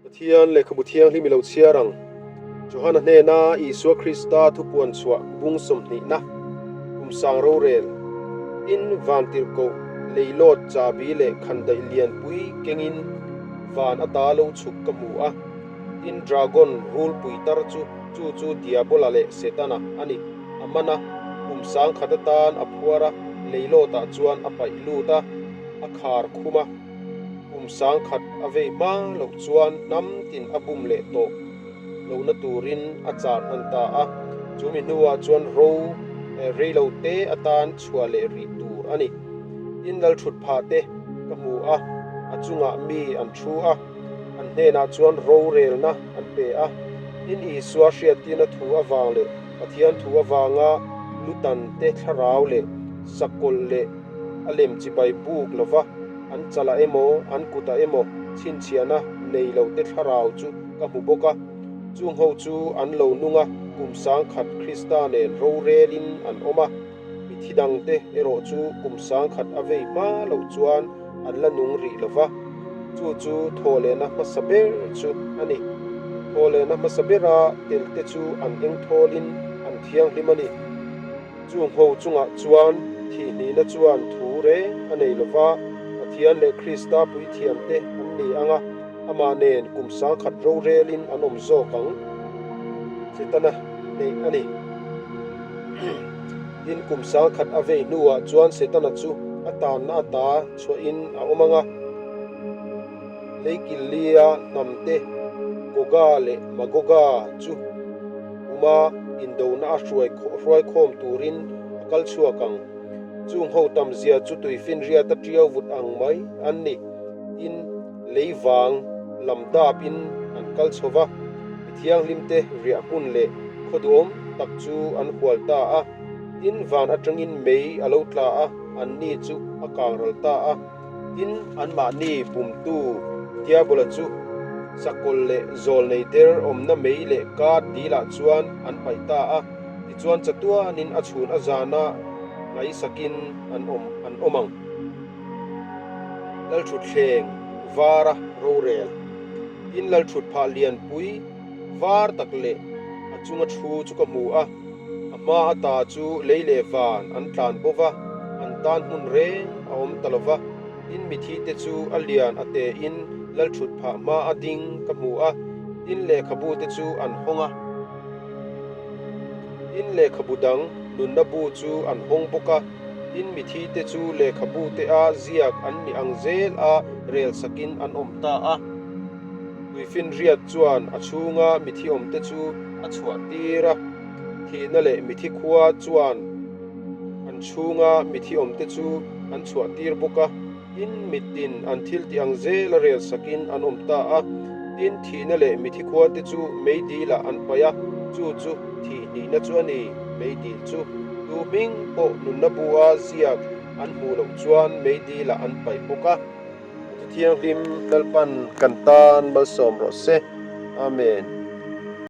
Pathian lehkhabu thianghlim i lo chhiar ang. Johana hnena Isua Krista thupuan chhuah bung sawmhnihna, kum sang rorel, tin vantirhkoh leilawt chahbi leh khandaih lianpui kengin van ata lo chhuk ka hmu a. Tin dragon rulpui tar chu chu chu Diabola leh Setana a ni. A man a, kum sang khat atan a phuar a, leilawtah chuan a paih lut a, a khar khum a. Kum sang khat a vei hma loh chuan hnam tin a bum leh tawh lohna turin a char hman ta a. Chu mi hnuah chuan ro rei lo te atan chhuah leh rih tur a ni. Tin lalthut phah te ka hmu a, a chungah mi an thu a. An hnenah chuan rorelna an pe a, tin Isua hriattirna thu avang leh Pathian thu avanga lutan te thlarau leh sakawlh leh a lem chibai buk lova an chalah emaw an kutah emaw chhinchhiahna nei lo te thlarau chu ka hmu bawk a. Chung ho chu an lo nung a, kum sangkhat Krista nen rorelin an awm a. Mi thi dangte erawh chu kum sangkhat a vei hma loh chuan an la nung rih lo va, chu chu thawhlehna hmasa ber chu a ni. Thawhlehna hmasa bera telte chu an engthawlin an thianghlim a ni. Chung ho chungah chuan thihhnihna chuan thu reng a nei lo va, Pathian leh Krista puithiamte an ni ang a, amah nen kum sangkhat rorelin an awm zawk ang. Setana neih a ni. Tin, kum sangkhat a vei hnuah chuan Setana chu a tanna ata chhuahin a awm ang a. Leikillia hnamte Goga leh Magoga chu uma indona a hruaikhawm turin a kal chhuak ang. Chung ho tamzia chu tuifinriat a tiau vut ang mai an ni. Tin, lei vang lam dapin an kal chho va, mi thianghlimte riah hmun leh khaw duhawm tak chu an hual ta a. Tin, van atangin mei a lo tla a, anni chu a kang ral ta a. Tin, anmahni bumtu Diabola chu sakawlh leh zawl nei der awmna mei leh kât dilah chuan an paih ta a. Tichuan chatuanin a chhun a zana ngaisakin an awm an awm ang. Lalṭhutthleng vara rorel. Tin lalṭhutphah lianpui var tak leh a chunga thu chu ka hmu a, a hma ata chu lei leh van an tlan bo va, an tan hmun reng a awm ta lo va. Tin mithite chu a lian a tein lalṭhutphah hma a ding ka hmu a, tin lehkhabute chu an hawng a. Tin lehkhabu dang nunna bu chu an hawng bawk a. Tin mithite chu lehkhabu te a ziak an nih ang zel a rel sakin an awm ta a. Tuifinriat chuan a chhunga mithi awmte chu a chhuah tir a, thihna leh mithi khua chuan an chhunga mithi awmte chu an chhuah tir bawk a. Tin, mitin an thil tih ang zel a rel sakin an awm ta a. Tin, thihna leh mithi khuate chu meidilah an paih a, chu chu thih hnihna chu a ni. Meidil chu tu hming pawh nunna bua ziak an hmuh loh chuan meidilah an paih bawk a. Thu Thianghlim Lalpan kan tan malsawm rawh se. Amen.